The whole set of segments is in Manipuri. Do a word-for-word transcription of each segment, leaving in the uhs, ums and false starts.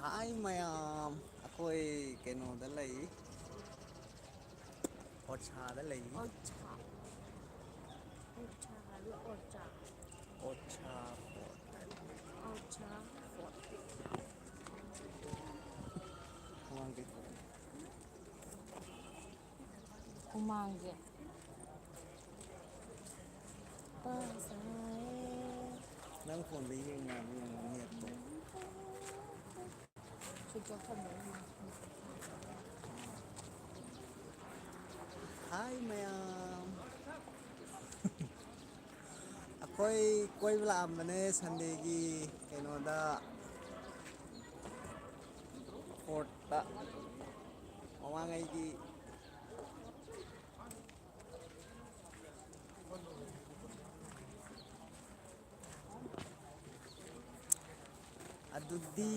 ꯍꯥꯏ ꯃꯌꯥꯝ, ꯑꯩꯈꯣꯏ ꯀꯩꯅꯣꯗ ꯂꯩ, ꯑꯣꯔꯁꯥꯗ ꯂꯩ꯫ ꯑꯣꯔꯁꯥ꯫ ꯑꯣꯔꯁꯥ ꯍꯥꯏꯕ꯭ꯔꯥ ꯑꯣꯔꯆꯥ? ꯑꯣꯔꯁꯥ ꯐꯣꯔꯠ꯫ ꯑꯣꯔꯁꯥ ꯐꯣꯔꯠ꯫ ꯃꯃꯥꯡꯗꯩ꯫ ꯍꯨꯃꯥꯡꯁꯦ꯫ ꯅꯪ ꯐꯣꯟꯗ ꯌꯦꯡꯉꯣ, ꯌꯦꯡꯉꯣ ꯅꯦꯠꯇꯣ꯫ Switch off ꯊꯝꯕ꯫ ꯍꯥꯏ ꯃꯌꯥꯝ꯫ ꯑꯩꯈꯣꯏ ꯀꯣꯏꯕ ꯂꯥꯛꯑꯝꯕꯅꯦ Sundayꯒꯤ ꯀꯩꯅꯣꯗ, ꯐꯣꯔꯠꯇ꯫ ꯃꯃꯥꯡꯉꯩꯒꯤ ꯑꯗꯨꯗꯤ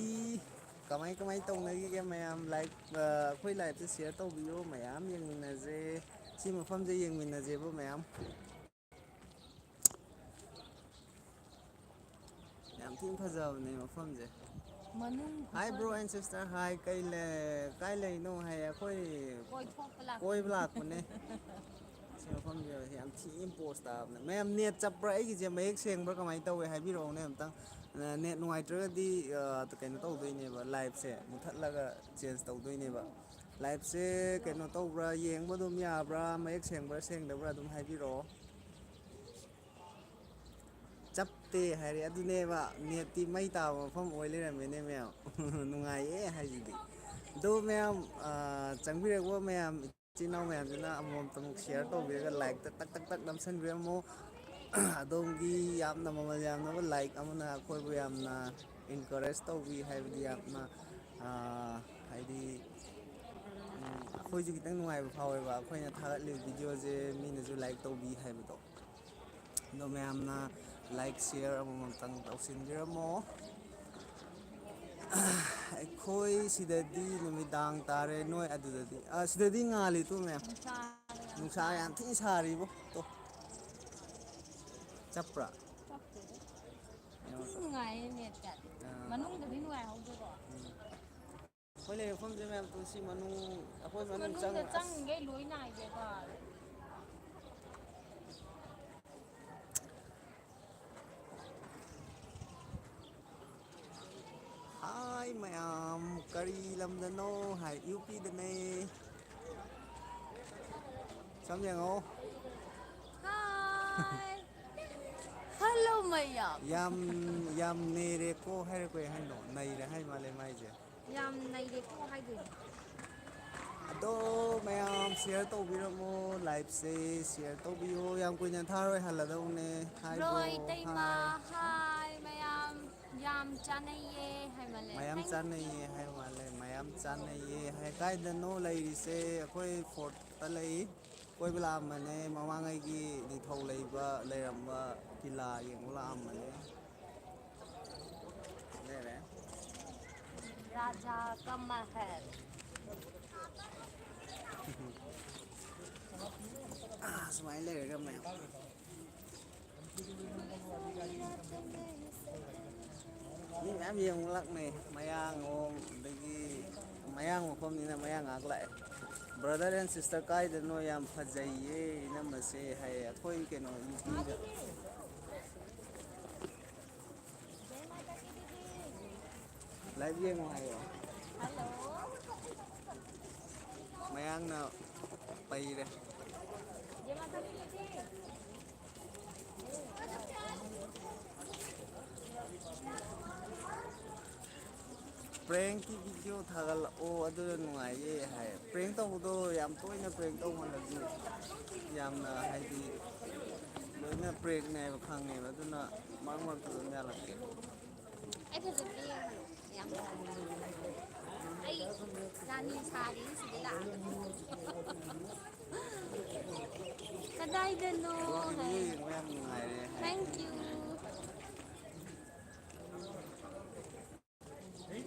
ꯀꯃꯥꯏ ꯀꯃꯥꯏ ꯇꯧꯅꯈꯤꯒꯦ ꯃꯌꯥꯝ? Like, ꯑ, ꯑꯩꯈꯣꯏ liveꯁꯦ share ꯇꯧꯕꯤꯌꯣ, ꯃꯌꯥꯝ ꯌꯦꯡꯃꯤꯟꯅꯁꯦ꯫ ꯁꯤ ꯃꯐꯝꯁꯦ ꯌꯦꯡꯃꯤꯟꯅꯁꯦꯕ ꯃꯌꯥꯝ꯫ ꯌꯥꯝ ꯊꯤꯅ ꯐꯖꯕꯅꯦ ꯃꯐꯝꯁꯦ꯫ ꯃꯅꯨꯡ ꯍꯥꯏ ꯕ꯭ꯔꯣ ꯑꯦꯟ ꯁꯤꯁꯇꯔ, ꯍꯥꯏ꯫ ꯀꯩ ꯂꯩ, ꯀꯥꯏ ꯂꯩꯅꯣ ꯍꯥꯏ꯫ ꯑꯩꯈꯣꯏ ꯀꯣꯏꯊꯣꯛꯄ ꯂꯥꯛꯄꯅꯦ꯫ ꯀꯣꯏꯕ ꯂꯥꯛꯄꯅꯦ꯫ ꯁꯤ ꯃꯐꯝꯁꯦ ꯌꯥꯝ ꯊꯤꯅ ꯄꯣꯁ ꯇꯥꯕꯅꯦ꯫ ꯃꯌꯥꯝ ꯅꯦꯠ ꯆꯞꯄ꯭ꯔꯥ? ꯑꯩꯒꯤꯁꯦ ꯃꯌꯦꯛ ꯁꯦꯡꯕ꯭ꯔꯥ? ꯀꯃꯥꯏꯅ ꯇꯧꯋꯦ? ꯍꯥꯏꯕꯤꯔꯛꯎꯅꯦ ꯑꯝꯇꯪ꯫ ꯑ, ꯅꯦꯠ ꯅꯨꯡꯉꯥꯏꯇ꯭ꯔꯒꯗꯤ, ꯑ, ꯀꯩꯅꯣ ꯇꯧꯗꯣꯏꯅꯦꯕ, ꯂꯥꯏꯞꯁꯦ ꯃꯨꯊꯠꯂꯒ ꯆꯦꯟꯖ ꯇꯧꯗꯣꯏꯅꯦꯕ꯫ ꯂꯥꯏꯞꯁꯦ ꯀꯩꯅꯣ ꯇꯧꯕ꯭ꯔꯥ? ꯌꯦꯡꯕ ꯑꯗꯨꯝ ꯌꯥꯕ꯭ꯔꯥ? ꯃꯌꯦꯛ ꯁꯦꯡꯕ꯭ꯔꯥ ꯁꯦꯡꯗꯕ꯭ꯔꯥ ꯑꯗꯨꯝ ꯍꯥꯏꯕꯤꯔꯛꯑꯣ꯫ ꯆꯞꯇꯦ ꯍꯥꯏꯔꯦ꯫ ꯑꯗꯨꯅꯦꯕ, ꯅꯦꯠꯇꯤ ꯃꯩ ꯇꯥꯕ ꯃꯐꯝ ꯑꯣꯏ ꯂꯩꯔꯝꯃꯦꯅꯦ ꯃꯌꯥꯝ꯫ ꯅꯨꯡꯉꯥꯏꯌꯦ ꯍꯥꯏꯁꯤꯗꯤ꯫ ꯑꯗꯣ ꯃꯌꯥꯝ, ꯑ, ꯆꯪꯕꯤꯔꯛꯄ ꯃꯌꯥꯝ, ꯏꯆꯤꯟ ꯏꯅꯥꯎ ꯃꯌꯥꯝꯁꯤꯅ ꯑꯃꯃꯝꯇꯃꯛ share ꯇꯧꯕꯤꯔꯒ, like ꯇ ꯇꯛ ꯇꯛ ꯇꯛ ꯅꯝꯁꯤꯟꯕꯤꯔꯝꯃꯣ꯫ ꯑꯗꯣꯝꯒꯤ ꯌꯥꯝꯅ ꯃꯃꯜ ꯌꯥꯝꯂꯕ like ꯑꯃꯅ ꯑꯩꯈꯣꯏꯕꯨ ꯌꯥꯝꯅ encourage ꯇꯧꯕꯤ, ꯍꯥꯏꯕꯗꯤ ꯌꯥꯝꯅ, ꯑꯥ, ꯍꯥꯏꯗꯤ, ꯎꯝ, ꯑꯩꯈꯣꯏꯁꯨ ꯈꯤꯇꯪ ꯅꯨꯡꯉꯥꯏꯕ ꯐꯥꯎꯋꯦꯕ, ꯑꯩꯈꯣꯏꯅ ꯊꯥꯒꯠꯂꯤꯕ videoꯁꯦ ꯃꯤꯅꯁꯨ like ꯇꯧꯕꯤ ꯍꯥꯏꯕꯗꯣ꯫ ꯑꯗꯣ ꯃꯌꯥꯝꯅ like, share ꯑꯃꯃꯝꯇꯪ ꯇꯧꯁꯤꯟꯕꯤꯔꯝꯃꯣ꯫ ꯑꯩꯈꯣꯏ ꯁꯤꯗꯗꯤ ꯅꯨꯃꯤꯗꯥꯡ ꯇꯥꯔꯦ, ꯅꯣꯏ ꯑꯗꯨꯗꯗꯤ? ꯑ, ꯁꯤꯗꯗꯤ ꯉꯥꯜꯂꯤ ꯇꯨ ꯃꯌꯥꯝ꯫ ꯅꯨꯡꯁꯥ ꯌꯥꯝ ꯊꯤꯅ ꯁꯥꯔꯤꯕꯣ꯫ ꯇꯣ꯫ ꯆꯞꯄ꯭ꯔꯥ? ꯆꯞꯇꯦꯗ꯫ ꯌꯦꯡꯉꯣ꯫ ꯊꯤ ꯅꯨꯡꯉꯥꯏꯌꯦ ꯅꯦꯠꯀꯗꯤ꯫ ꯑꯥ꯫ ꯃꯅꯨꯡꯗꯗꯤ ꯅꯨꯡꯉꯥꯏꯍꯧꯗꯦꯀꯣ꯫ ꯎꯝ꯫ ꯑꯩꯈꯣꯏ ꯂꯩꯔꯛꯐꯝꯁꯦ ꯃꯌꯥꯝ ꯇꯨ ꯁꯤ ꯃꯅꯨꯡ, ꯑꯩꯈꯣꯏ ꯃꯅꯨꯡ ꯃꯅꯨꯡꯗ ꯆꯪꯉ-, ꯑꯁ꯫ ꯆꯪꯉꯤꯈꯩ ꯂꯣꯏ ꯅꯥꯏꯗꯦꯕ꯫ ꯍꯥꯏ ꯃꯌꯥꯝ, ꯀꯔꯤ ꯂꯝꯗꯅꯣ? ꯍꯥꯏ, ꯌꯨ ꯄꯤꯗꯅꯦ꯫ ꯁꯝ ꯌꯦꯡꯉꯣ꯫ ꯍꯥꯏ꯫ ꯍꯜꯂꯣ ꯃꯌꯥꯝ꯫ ꯌꯥꯝ, ꯌꯥꯝ ꯅꯩꯔꯦꯀꯣ ꯍꯥꯏꯔ ꯀꯩ ꯍꯥꯏꯅꯣ? ꯅꯩꯔꯦ ꯍꯥꯏ ꯃꯥꯜꯂꯦ ꯃꯥꯏꯁꯦ꯫ ꯌꯥꯝ ꯅꯩꯔꯦꯀꯣ ꯍꯥꯏꯗꯣꯏꯅꯦ꯫ ꯑꯗꯣ ꯃꯌꯥꯝ share ꯇꯧꯕꯤꯔꯝꯃꯣ, live ꯁꯦ share ꯇꯧꯕꯤꯌꯣ꯫ ꯌꯥꯝ ꯀꯨꯏꯅ ꯊꯥꯔꯣꯏ, ꯍꯜꯂꯗꯧꯅꯦ꯫ Hi bro bro, ꯏꯇꯩꯃ꯫ Hi꯫ Hi ꯃꯌꯥꯝ꯫ ꯌꯥꯝ ꯆꯥꯅꯩꯌꯦ ꯍꯥꯏꯃꯜꯂꯦ꯫ ꯃꯌꯥꯝ Thank you꯫ ꯆꯥꯅꯩꯌꯦ ꯍꯥꯏ ꯃꯥꯜꯂꯦ꯫ ꯃꯌꯥꯝ ꯆꯥꯅꯩꯌꯦ ꯍꯥꯏ꯫ ꯀꯥꯏꯗꯅꯣ ꯂꯩꯔꯤꯁꯦ? ꯑꯩꯈꯣꯏ ꯐꯣꯔꯠꯇ ꯂꯩ꯫ ꯀꯣꯏꯕ ꯂꯥꯛꯑꯝꯕꯅꯦ꯫ ꯃꯃꯥꯡꯉꯩꯒꯤ ꯅꯤꯡꯊꯧ ꯂꯩꯕ, ꯂꯩꯔꯝꯕ ꯀꯤꯂꯥ ꯌꯦꯡꯕ ꯂꯥꯛꯑꯝꯕꯅꯦ꯫ ꯂꯩꯔꯦ꯫ ꯔꯥꯖꯥ ꯀ ꯃꯍꯜ꯫ ꯑꯥ, ꯁꯨꯃꯥꯏꯅ ꯂꯩꯔꯒ ꯃꯌꯥꯝ꯫ ꯃꯤ ꯃꯌꯥꯝ ꯌꯦꯡꯕ ꯂꯥꯛꯅꯩ꯫ ꯃꯌꯥꯡꯂꯣꯝ, ꯑꯗꯒꯤ ꯃꯌꯥꯡ ꯃꯐꯝꯅꯤꯅ ꯃꯌꯥꯡ ꯉꯥꯛ ꯂꯥꯛꯑꯦ꯫ Brother and sister, ꯀꯥꯏꯗꯅꯣ? ꯌꯥꯝ ꯐꯖꯩꯌꯦ ꯏꯅꯝꯃꯁꯦ ꯍꯥꯏꯌꯦ꯫ ꯑꯩꯈꯣꯏ ꯀꯩꯅꯣ ꯌꯨ ꯄꯤꯗ꯫ Live ꯌꯦꯡꯉꯣ ꯍꯥꯏꯌꯣ꯫ Hello꯫ ꯃꯌꯥꯡꯅ ꯄꯩꯔꯦ꯫ Prank ꯀꯤ video ꯊꯥꯒꯠꯂꯛꯑꯣ, ꯑꯗꯨꯅ ꯅꯨꯡꯉꯥꯏꯌꯦ ꯍꯥꯏ꯫ Prank ꯇꯧꯕꯗꯣ ꯌꯥꯝ ꯇꯣꯏꯅ prank ꯇꯧꯃꯜꯂꯗꯤ ꯌꯥꯝꯅ, ꯍꯥꯏꯗꯤ, ꯂꯣꯏꯅ prank ꯅꯦ ꯍꯥꯏꯕ ꯈꯪꯉꯦꯕ, ꯑꯗꯨꯅ ꯃꯔꯛ ꯃꯔꯛꯇ ꯑꯗꯨꯝ ꯌꯥꯜꯂꯛꯀꯦ꯫ ꯑꯩ ꯐꯖꯕ꯭ꯔꯥ ꯌꯦꯡꯉꯣ꯫ ꯌꯥꯝ ꯐꯖꯕ꯭ꯔꯥ? ꯑꯩ ꯔꯥꯅꯤ ꯁꯥꯔꯤꯅꯤ ꯁꯤꯗ ꯂꯥꯛꯑꯒ꯫ ꯀꯗꯥꯏꯗꯅꯣ? ꯑꯗꯣ video ꯌꯦꯡꯕ ꯌꯥꯝ ꯅꯨꯡꯉꯥꯏꯔꯦ ꯍꯥꯏ꯫ Thank you꯫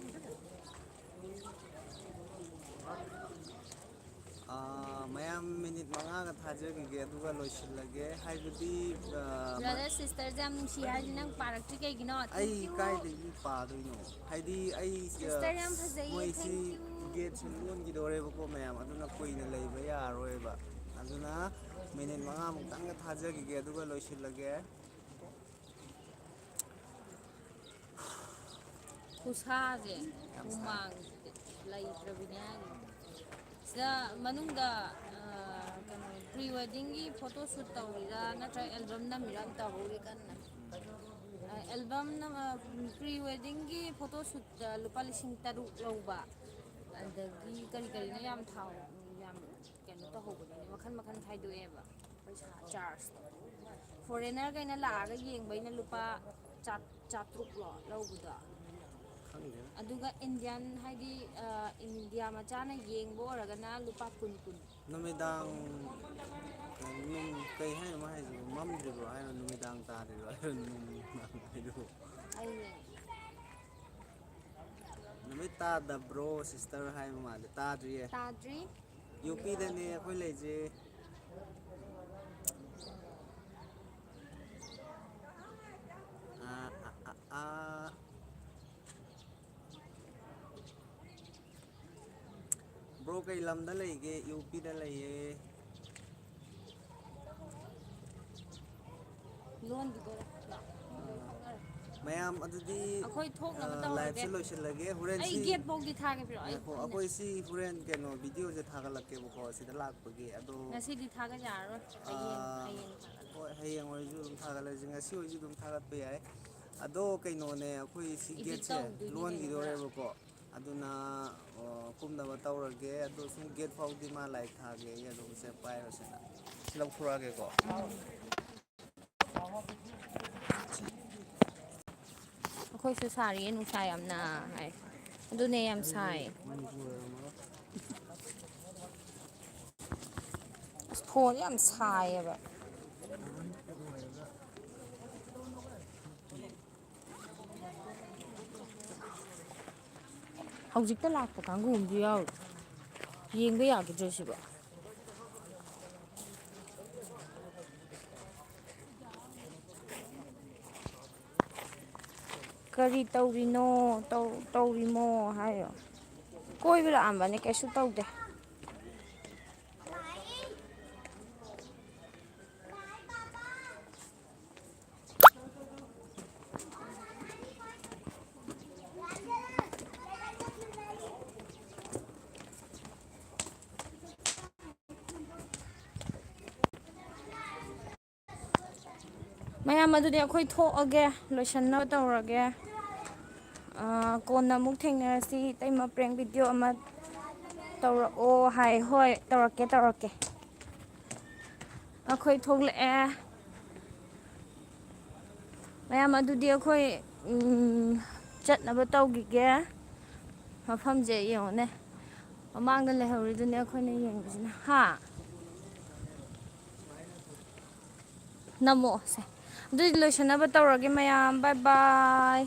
ꯑꯥ, ꯃꯌꯥꯝ ꯃꯤꯅꯤꯠ ꯃꯉꯥꯒ ꯊꯥꯖꯈꯤꯒꯦ ꯑꯗꯨꯒ ꯂꯣꯏꯁꯤꯜꯂꯒꯦ꯫ ꯍꯥꯏꯕꯗꯤ, ꯑ, ꯃ- ꯕ꯭ꯔꯗꯔ ꯁꯤꯁꯇꯔꯁꯦ ꯌꯥꯝ ꯅꯨꯡꯁꯤ ꯍꯥꯏꯁꯦ ꯅꯪ ꯄꯥꯔꯛꯇ꯭ꯔꯤ ꯀꯩꯒꯤꯅꯣ? ꯑꯩ Thank you. ꯀꯥꯏꯗꯒꯤ ꯄꯥꯗꯣꯏꯅꯣ? ꯍꯥꯏꯗꯤ ꯑꯩ, ꯑ, ꯁꯤꯁꯇꯔ ꯌꯥꯝ ꯐꯖꯩꯌꯦ, ꯃꯣꯏꯁꯤ thank you. ꯒꯦꯠꯁꯦ ꯂꯣꯟꯈꯤꯗꯣꯔꯦꯕꯀꯣ ꯃꯌꯥꯝ, ꯑꯗꯨꯅ ꯀꯨꯏꯅ ꯂꯩꯕ ꯌꯥꯔꯔꯣꯏꯕ꯫ ꯑꯗꯨꯅ ꯃꯤꯅꯤꯠ ꯃꯉꯥꯃꯨꯛꯇꯪꯒ ꯊꯥꯖꯈꯤꯒꯦ ꯑꯗꯨꯒ ꯂꯣꯏꯁꯤꯜꯂꯒꯦ꯫ ꯈꯨꯁꯥꯁꯦ ꯌꯥꯝ ꯁꯥꯏ꯫ ꯍꯨꯃꯥꯡ ꯂꯩꯇ꯭ꯔꯕꯤꯅꯦ ꯍꯥꯏꯔꯤꯅꯦ꯫ ꯁꯤꯗ ꯃꯅꯨꯡꯗ, ꯑ, ꯀꯩꯅꯣ, ꯄ꯭ꯔꯤ ꯋꯦꯗꯤꯡꯒꯤ ꯐꯣꯇꯣ ꯁꯨꯠ ꯇꯧꯔꯤꯔꯥ ꯅꯠꯇ꯭ꯔꯒ ꯑꯦꯜꯕꯝ ꯅꯝꯃꯤꯔꯥ ꯑꯃ ꯇꯧꯍꯧꯔꯤ ꯀꯟꯅ꯫ ꯑ, ꯑꯦꯜꯕꯝ ꯅꯝ-, ꯑ, ꯄ꯭ꯔꯤ ꯋꯦꯗꯤꯡꯒꯤ ꯐꯣꯇꯣ ꯁꯨꯠꯇ ꯂꯨꯄꯥ ꯂꯤꯁꯤꯡ ꯇꯔꯨꯛ ꯂꯧꯕ꯫ ꯑꯗꯒꯤ ꯀꯔꯤ ꯀꯔꯤꯅꯣ ꯌꯥꯝ ꯊꯥꯎ, ꯌꯥꯝ ꯀꯩꯅꯣ ꯇꯧꯍꯧꯕꯅꯤꯅꯦ, ꯃꯈꯜ ꯃꯈꯜ ꯈꯥꯏꯗꯣꯛꯑꯦꯕ ꯄꯩꯁꯥ ꯆꯥꯔꯖꯇꯣ꯫ ꯐꯣꯔꯦꯟꯅꯔꯈꯩꯅ ꯂꯥꯛꯑꯒ ꯌꯦꯡꯕꯩꯅ ꯂꯨꯄꯥ ꯆꯥ-, ꯆꯥꯇ꯭ꯔꯨꯛꯂꯣ ꯂꯧꯕꯗꯣ? ꯈꯪꯗꯦꯗ꯫ ꯑꯗꯨꯒ ꯏꯟꯗꯤꯌꯥꯟ ꯍꯥꯏꯗꯤ, ꯑ, ꯏꯟꯗꯤꯌꯥ ꯃꯆꯥꯅ ꯌꯦꯡꯕ ꯑꯣꯏꯔꯒꯅ ꯂꯨꯄꯥ ꯀꯨꯟ, ꯀꯨꯟ꯫ ꯅꯨꯃꯤꯗꯥꯡ, ꯅꯨꯡ-, ꯀꯩ ꯍꯥꯏꯅꯣ ꯃꯥ ꯍꯥꯏꯁꯤꯕꯨ? ꯃꯝꯗ꯭ꯔꯤꯕ꯭ꯔꯣ ꯍꯥꯏꯔꯣ, ꯅꯨꯃꯤꯗꯥꯡ ꯇꯥꯗ꯭ꯔꯤꯕ꯭ꯔꯣ ꯍꯥꯏꯔꯣ, ꯅꯨꯡ ꯍꯥꯏꯗꯨꯕꯨ? ꯑꯩꯅꯦ꯫ ꯅꯨꯃꯤꯠ ꯇꯥꯗꯕ꯭ꯔꯣ ꯁꯤꯁꯇꯔ ꯍꯥꯏꯕ ꯃꯥꯜꯂꯦ꯫ ꯇꯥꯗ꯭ꯔꯤꯌꯦ꯫ ꯇꯥꯗ꯭ꯔꯤ꯫ ꯌꯨ ꯄꯤꯗꯅꯦ ꯑꯩꯈꯣꯏ ꯂꯩꯖꯦ꯫ ꯑꯥ, ꯑꯥ, ꯑꯥ, ꯑꯥ꯫ ꯕ꯭ꯔꯣ ꯀꯩ ꯂꯝꯗ ꯂꯩꯒꯦ? ꯌꯨ ꯄꯤꯗ ꯂꯩꯌꯦ꯫ ꯂꯣꯟꯒꯤꯗꯣꯔꯦ꯫ ꯃꯌꯥꯝ ꯑꯗꯨꯗꯤ, ꯑꯩꯈꯣꯏ ꯑ, ꯊꯣꯛꯅꯕ ꯇꯧꯔꯒꯦ꯫ ꯂꯥꯏꯚꯁꯦ ꯂꯣꯏꯁꯤꯜꯂꯒꯦ꯫ ꯍꯣꯔꯦꯟ ꯑꯩ ꯁꯤ, ꯒꯦꯠ ꯐꯥꯎꯗꯤ ꯊꯥꯒꯦ ꯄꯤꯔꯛꯑꯣ, ꯑꯩ ꯉꯥꯏꯈꯣ, ꯑꯩꯅ ꯑꯩꯈꯣꯏ ꯁꯤ ꯍꯣꯔꯦꯟ ꯀꯩꯅꯣ ꯚꯤꯗꯤꯑꯣꯁꯦ ꯊꯥꯒꯠꯂꯛꯀꯦꯕꯀꯣ ꯁꯤꯗ ꯂꯥꯛꯄꯒꯤ꯫ ꯑꯗꯣ, ꯉꯁꯤꯗꯤ ꯊꯥꯒꯠ ꯌꯥꯔꯔꯣꯏ꯫ ꯑ, ꯍꯌꯦꯡ, ꯍꯌꯦꯡ ꯊꯥꯒꯠꯂꯛꯑꯣ꯫ ꯍꯣꯏ, ꯍꯌꯦꯡ ꯑꯣꯏꯔꯁꯨ ꯑꯗꯨꯝ ꯊꯥꯒꯠꯂꯁꯤ, ꯉꯁꯤ ꯑꯣꯏꯔꯁꯨ ꯑꯗꯨꯝ ꯊꯥꯒꯠꯄ ꯌꯥꯏ꯫ ꯑꯗꯣ ꯀꯩꯅꯣꯅꯦ, ꯑꯩꯈꯣꯏ ꯁꯤ ꯏꯗꯤꯠ ꯒꯦꯠꯁꯦ ꯇꯧꯗꯣꯏꯅꯤ ꯀꯩꯅꯣ ꯈꯔ꯫ ꯂꯣꯟꯈꯤꯗꯣꯔꯦꯕꯀꯣ꯫ ꯑꯗꯨꯅ, ꯑꯣ, ꯀꯨꯝꯅꯕ ꯇꯧꯔꯒꯦ꯫ ꯑꯗꯣ ꯁꯨꯝ ꯒꯦꯠ ꯐꯥꯎꯗꯤ ꯃꯥ ꯂꯥꯏꯔꯤꯛ ꯊꯥꯒꯦ꯫ ꯑꯩ ꯑꯗꯨꯝ ꯁꯦ ꯄꯥꯏꯔꯣꯁꯤꯅ ꯁꯤ ꯂꯧꯊꯣꯔꯛꯑꯒꯦꯀꯣ꯫ ꯑꯩꯈꯣꯏꯁꯨ ꯁꯥꯔꯤꯌꯦ, ꯅꯨꯡꯁꯥ ꯌꯥꯝꯅ ꯍꯥꯏ꯫ ꯑꯗꯨꯅꯦ ꯌꯥꯝ ꯁꯥꯏ꯫ ꯑꯁ, ꯐꯣꯟꯁꯦ ꯌꯥꯝ ꯁꯥꯏꯌꯦꯕ꯫ ꯍꯧꯖꯤꯛꯇ ꯂꯥꯛꯄ ꯀꯥꯡꯕꯨ ꯑꯃꯁꯨ ꯌꯥꯎꯔꯤ꯫ ꯌꯦꯡꯕ ꯌꯥꯒꯗ꯭ꯔꯣ ꯁꯤꯕꯣ? ꯀꯔꯤ ꯇꯧꯔꯤꯅꯣ? ꯇꯧ-, ꯇꯧꯔꯤꯃꯣ ꯍꯥꯏꯌꯣ꯫ ꯀꯣꯏꯕ ꯂꯥꯛꯑꯝꯕꯅꯦ, ꯀꯩꯁꯨ ꯇꯧꯗꯦ꯫ ꯃꯌꯥꯝ, ꯑꯗꯨꯗꯤ ꯑꯩꯈꯣꯏ ꯊꯣꯛꯑꯒꯦ, ꯂꯣꯏꯁꯟꯅꯕ ꯇꯧꯔꯒꯦ꯫ ꯑꯥ, ꯀꯣꯟꯅ ꯑꯃꯨꯛ ꯊꯦꯡꯅꯔꯁꯤ꯫ ꯏꯇꯩꯃ prank video ꯑꯃ ꯇꯧꯔꯛꯑꯣ ꯍꯥꯏ꯫ ꯍꯣꯏ, ꯇꯧꯔꯛꯀꯦ, ꯇꯧꯔꯛꯀꯦ꯫ ꯑꯩꯈꯣꯏ ꯊꯣꯛꯂꯛꯑꯦ꯫ ꯃꯌꯥꯝ, ꯑꯗꯨꯗꯤ ꯑꯩꯈꯣꯏ, ꯎꯝ, ꯆꯠꯅꯕ ꯇꯧꯈꯤꯒꯦ꯫ ꯃꯐꯝꯁꯦ ꯌꯦꯡꯉꯨꯅꯦ꯫ ꯃꯃꯥꯡꯗ ꯂꯩꯍꯧꯔꯤꯗꯨꯅꯦ ꯑꯩꯈꯣꯏꯅ ꯌꯦꯡꯕꯁꯤꯅ꯫ ꯍꯥ? ꯅꯝꯃꯛꯑꯣ ꯁꯦ꯫ ꯑꯗꯨꯗꯤ ꯂꯣꯏꯁꯟꯅꯕ ꯇꯧꯔꯒꯦ ꯃꯌꯥꯝ꯫ Bye bye꯫